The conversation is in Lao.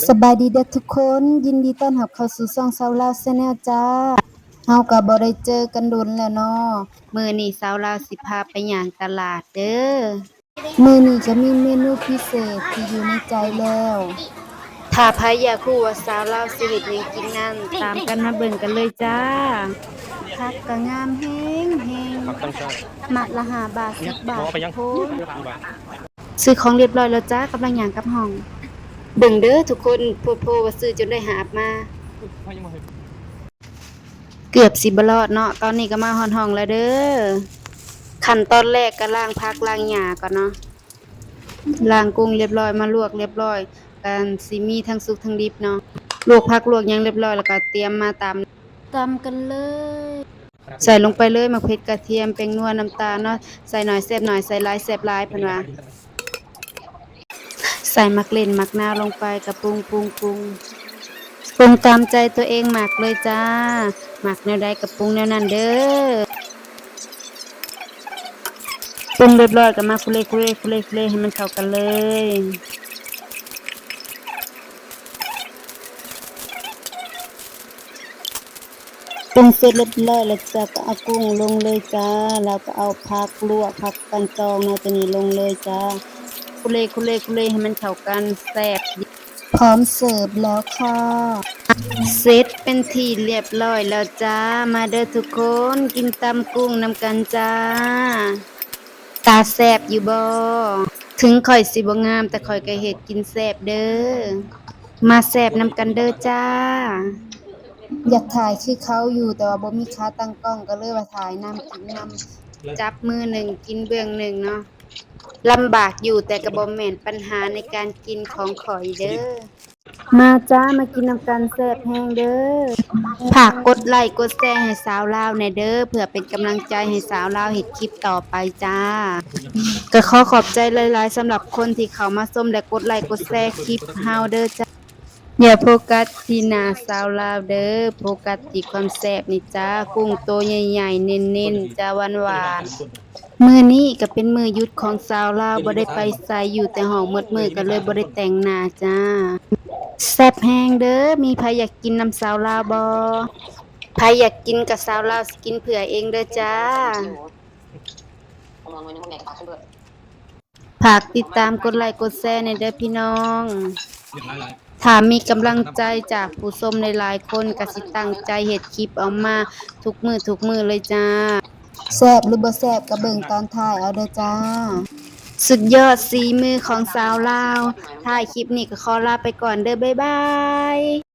ສະບາຍດີເດີ້ທຸກຄົນ, ຍິນດີຕ້ອນຮັບເຂົ້າສູ່ຊ່ອງຊາວລາວແຊນແນວຈ້າ. ເຮົາກໍບໍ່ໄດ້ເຈີກັນດົນແລ້ວເນາະ. ມື້ນີ້ຊາວລາວຊິພາໄປຍ່າງຕະຫຼາດເດີ້. ມື້ນີ້ກໍມີເມນູພິເສດທີ່ຢູ່ໃນໃຈແລ້ວ. ຖ້າໃຜຢາກຮູ້ວ່າຊາວລາວຊິເຮັດຫຍັງກິນນັ້ນ, ຕາມກັນມາເບິ່ງກັນເລີຍຈ້າ. ຜັກກໍງາມແຮງໆ, ມັດລະຫ້າບາດ ສິບບາດ ທຸກຄົນ. ຊື້ຂອງລຽບຮ້ອຍແລ້ວຈ້າ, ກຳລັງຍ່າງກັບຫ້ອງ. ເບິ່ງເດີ້ທຸກຄົນ, ໂພດໂພວ່າຊື້ຈົນໄດ້ຫາບມາ. ເກືອບຊິບໍ່ລອດເນາະ, ຕອນນີ້ກໍມາຮອດຫ້ອງແລ້ວເດີ້. ຂັ້ນຕອນແລກກໍລ້າງຜັກລ້າງຫຍ້າກ່ອນເນາະ. ລ້າງກຸ້ງລຽບຮ້ອຍ, ມາລວກລຽບຮ້ອຍ, ກໍຊິມີທັງສຸກທັງດິບເນາະ. ລວກຜັກລວກຫຍັງລຽບຮ້ອຍ ແລ້ວກໍຕຽມມາຕຳ. ຕຳກັນເລີຍ. ໃສ່ລົງໄປເລີຍ, ໝາກເຜັດ, ກະທຽມ, ແປ້ງນົວ, ນ້ຳຕານເນາະ. ໃສ່ໜ້ອຍແຊບໜ້ອຍ, ໃສ່ຫຼາຍແຊບຫຼາຍ ເພິ່ນວ່າ. ໃສ່ໝາກເລັ່ນໝາກນາວລົງໄປ, ກະປຸງ ປຸງ ປຸງ. ປຸງຕາມໃຈຕົວເອງມັກເລີຍຈ້າ. ມັກແນວໃດກະປຸງແນວນັ້ນເດີ້. ປຸງລຽບຮ້ອຍກະມາຄຸເລ ຄຸເລ ຄຸເລ ຄຸເລ ໃຫ້ມັນເຂົ້າກັນເລີຍ. ປຸງເສັດລຽບຮ້ອຍແລ້ວຈ້າ, ກໍເອົາກຸ້ງລົງເລີຍຈ້າ, ແລ້ວກໍເອົາຜັກລວກ, ຜັກກັ່ນຕອງເນາະ, ຕົວນີ້ລົງເລີຍຈ້າ. ຄຸເລ ຄຸເລ ຄຸເລ ໃຫ້ມັນເຂົ້າກັນ, ແຊບ ພ້ອມເສີບແລ້ວຄ່ະ. ເສັດເປັນທີ່ລຽບຮ້ອຍແລ້ວຈ້າ. ມາເດີ້ທຸກຄົນ, ກິນຕຳກຸ້ງນຳກັນຈ້າ. ຕາແຊບຢູ່ບໍ່? ເຖິງຂ້ອຍຊິບໍ່ງາມ, ແຕ່ຂ້ອຍກໍເຮັດກິນແຊບເດີ້. ມາແຊບນຳກັນເດີ້ຈ້າ. ຢາກຖ່າຍຄືເຂົາຢູ່, ແຕ່ວ່າບໍ່ມີຂາຕັ້ງກ້ອງ, ກໍເລີຍວ່າຖ່າຍນຳ ກິນນຳ, ຈັບມືໜຶ່ງ ກິນເບື້ອງໜຶ່ງເນາະ. ລຳບາກຢູ່, ແຕ່ກໍບໍ່ແມ່ນບັນຫາໃນການກິນຂອງຂ້ອຍເດີ້. ມາຈ້າ, ມາກິນນຳກັນ, ແຊບແຮງເດີ້. ຝາກກົດໄລ້ກົດແຊໃຫ້ສາວລາວແດ່ເດີ້, ເພື່ອເປັນກຳລັງໃຈໃຫ້ສາວລາວເຮັດຄລິບຕໍ່ໄປຈ້າ. ກໍຂໍຂອບໃຈຫຼາຍໆ ສຳລັບຄົນທີ່ເຂົ້າມາຊົມ ແລະ ກົດໄລ້ກົດແຊຄລິບເຮົາເດີ້ຈ້າ. ຢ່າໂຟກັສທີ່ໜ້າສາວລາວເດີ້, ໂຟກັສທີ່ຄວາມແຊບນີ້ຈ້າ. ກຸ້ງໂຕໃຫຍ່ໆ ເນັ້ນໆ ຈ້າ, ຫວານໆ. ມື້ນີ້ກໍເປັນມື້ຢຸດຂອງສາວລາວ, ບໍ່ໄດ້ໄປໃສ, ຢູ່ແຕ່ຫ້ອງໝົດມື້, ກໍເລີຍບໍ່ໄດ້ແຕ່ງໜ້າຈ້າ. ແຊບແຮງເດີ້. ມີໃຜຢາກກິນນຳສາວລາວບໍ່? ໃຜຢາກກິນກໍສາວລາວຊິກິນເພື່ອເອງເດີ້ຈ້າ. ຝາກຕິດຕາມກົດໄລ້ກົດແຊແດ່ເດີ້ພີ່ນ້ອງ. ຖ້າມີກຳລັງໃຈຈາກຜູ້ຊົມຫຼາຍໆຄົນ ກໍຊິຕັ້ງໃຈເຮັດຄລິບອອກມາທຸກມື້ທຸກມື້ເລີຍຈ້າ. ແຊບຫຼືບໍ່ແຊບກໍເບິ່ງຕອນທ້າຍເອົາເດີ້ຈ້າ. ສຸດຍອດສີມືຂອງສາວລາວ. ທ້າຍຄລິບນີ້ກໍຂໍລາໄປກ່ອນເດີ້. ບາຍບາຍ.